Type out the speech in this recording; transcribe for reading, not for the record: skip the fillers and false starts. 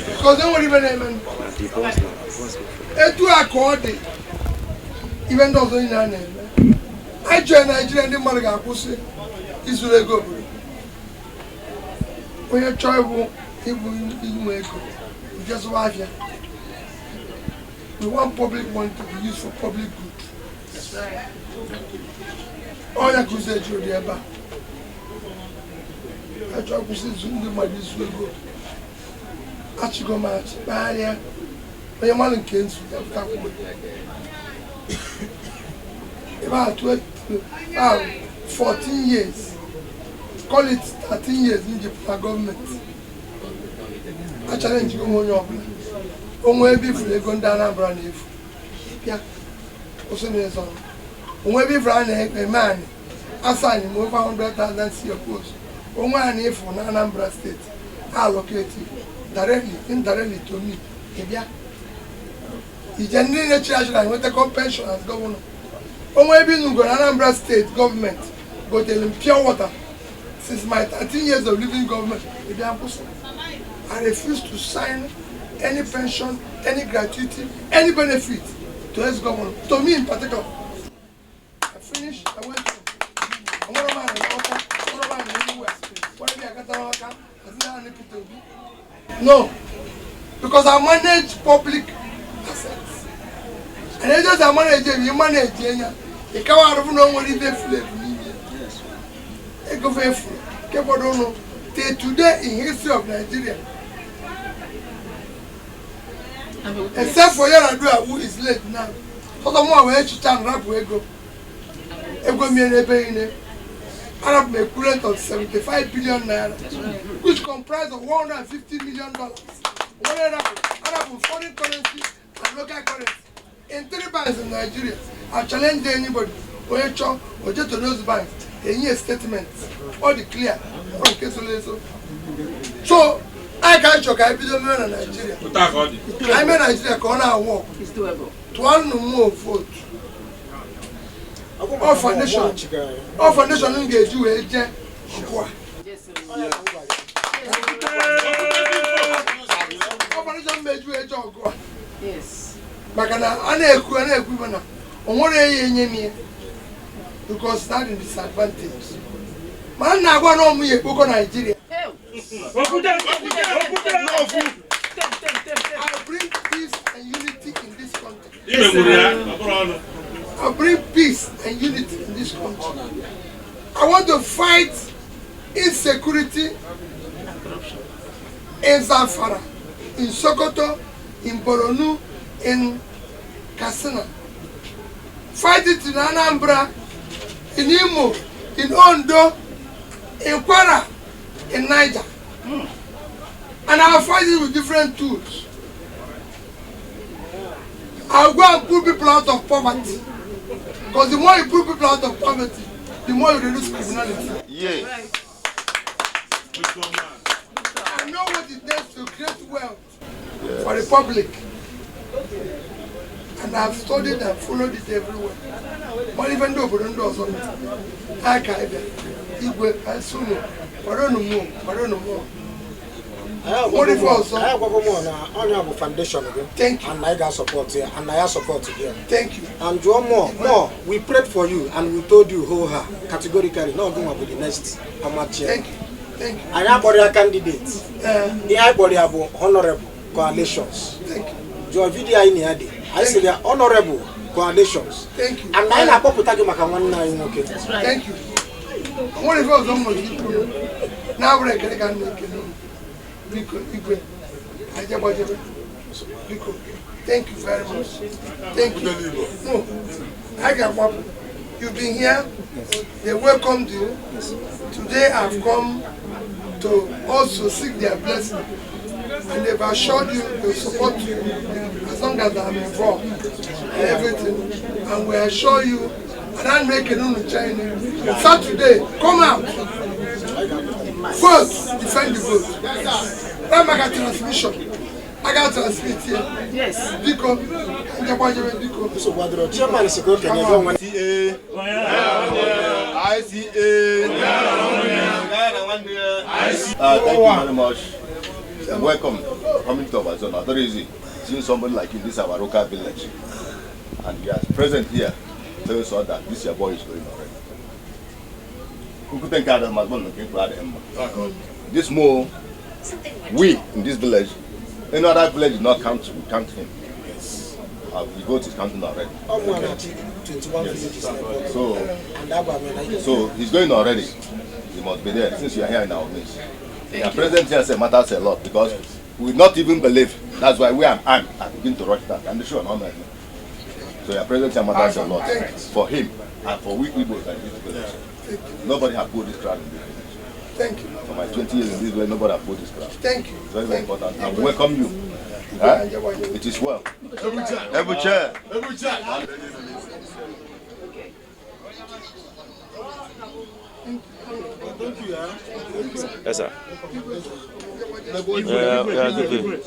Because enwere ibe na-eme etu a ka ọ dị. Ibe ndị ọzọ niile a na-eme, anyị chọrọ Naijiria ndị mmadụ ga-akwụsị izuru ego obodo. Onye chọọ ịbụ inwe ego, nje zụwa afịa. We want public money to be used for public good. Ọnya ka ụzọ eji ụdị ebe a achọ kwụsị izu ndị mmadụ izu ego. Achịgo m achị kpagharịa onye mmadụ nke nzu ya pụtakwuo ebe a 14 years, call it 13 years, m ji pụta gọọmenti. A challenge onwe onye ọbụla onwe ebe ifuru ego ndị Anambra na-efu, bịa kwụsị na ịzọ onwe ebe ifuru a na-eme anyị asa anyị ma over 100,000 CFOs onwe anyị ịfụ na Anambra Steeti allocate directly, indirectly to me. Ị bịa ije ndị na-echi achịrị anyị nweta compensation as governor. Onwe ebe ịnụgo na Anambra Steeti gọọmenti gotere m pure water since my 13 years of living government, ị bịa kwụsị. I refuse to sign any pension, any gratuity, any benefit to ex-governor, to me in particular. I finished, I went home. Nwere m anị n'Ọka, nwere m anị anywhere. Were bịa gata n'Ọka, asị na anị Peter Obi. No, because I manage public assets. And I just manage it, you manage ya. Ị kawa arụfụ na o nwere ibe furu efu n'ime. Ego fe efuru. Nke fọdụ ụnụ, till today in history of Nigeria, except for Yaradua, who is late now. Sọsọ mụ wee chicha na rapụ ego. Ego mie n'ebe niile. Arapụ m equivalent of 75 billion naira, which comprise of $150 million. Wọ́n rapụ arapụ foreign currency and local currency in three banks in Nigeria. I challenge anybody. Onye chọọ, o je to those banks, enye statement. All the clear. Ọ nke zoro ezo. So, anyị ka anyị chọrọ ka anyị bido mere na Nigeria. Ka anyị mee Nigeria ka ọ na-awụ ọgụ. It's doable. Tụọ nụ vote. Ọ foundation m ga-eji wee jee ọgụ a. Yes, sir. Ọ foundation m ga-eji wee jee ọgụ a. Maka na a na-ekwu ibe na o nwere ya enye m ya because that is disadvantage. Mana m na-agwa na ọmụ ya ekpokọ Nigeria. Hey. Tem, tem, tem, tem. I bring peace and unity in this country. Imegburu ya, ọ bụrụ ọnụ. I bring peace and unity in this country. I want to fight insecurity in Zamfara, in Sokoto, in Borno, in Katsina. Fight it in Anambra, in Imo, in Ondo, in Kwara, in Niger. And I'll fight it with different tools. I'll go and pull people out of poverty. Because the more you pull people out of poverty, the more you reduce criminality. I know what it takes to create wealth for the public. And I've studied and followed it everywhere. But even though obodo ndị ọzọ mere, ha ka ịbịa igwe ka esi unu kwadonu mụ, kwadonu mụ. Nwere ife ọzọ? Anyị agwago mụ na ọnya bụ foundation gị. Thank you. And anyị ga-support ya and na ya support gị ya. Thank you. And jụọ more more, we prayed for you and we told you ho ha categorically na ọgụnwa bụ the next Amachia. Thank you. Thank you. Anyị akpọrọ ya candidate. Ihe anyị kpọrọ ya bụ honorable coalitions. Thank you. Jụọ video anyị na ya dị, anyị sịrị ya honorable coalitions. Thank you. And anyị na-akpọpụta gị maka nwanne anyị nwoke. That's right. Thank you. O nwere ife ọzọ m nwere ikwu na-abụrụ ekele ka m na-ekele unu. Biko, igwe, anyị je gbajebe. Biko, thank you very much. Thank you. No, I ga-agbapụ. You've been here. They welcomed you. Today I've come to also seek their blessing. And they've assured you they'll support you as long as I'm involved and everything. And we assure you, and I'm making unu China. Saturday, come out. Vote, defend the vote. That maka transmission. I got transmit here. Biko, njekwajebe biko. Nsogbu adịrọ. Chairman si ka okenye gị onwe. ICA ICA. Thank you very much. Welcome coming to our zone. Not easy seeing somebody like you in this our local village, and you are present here telling us that this your boy is going already. Nkute nke Adam has been looking for Adam. This more we in this village, any other village did not count, we count him. Yes. The vote is counting already. Ọmụ a na-achị 21 villages n'Ebonyi. So And agwa m ya na ihe So he's going already. He must be there since you are here in our midst. Your presence here say matters a lot because we not even believe. That's why we are I'm I begin to rush that. I'm sure not man. So your presence here matters a lot for him and for we Igbos and this village. Nobody has put this crowd in this village. Thank you. For my 20 years in this village, nobody has put this crowd. Thank you. It's very, very important. And we welcome you. Huh? It is well. Every chair. Every chair. Yes, sir. Yeah, yeah, good.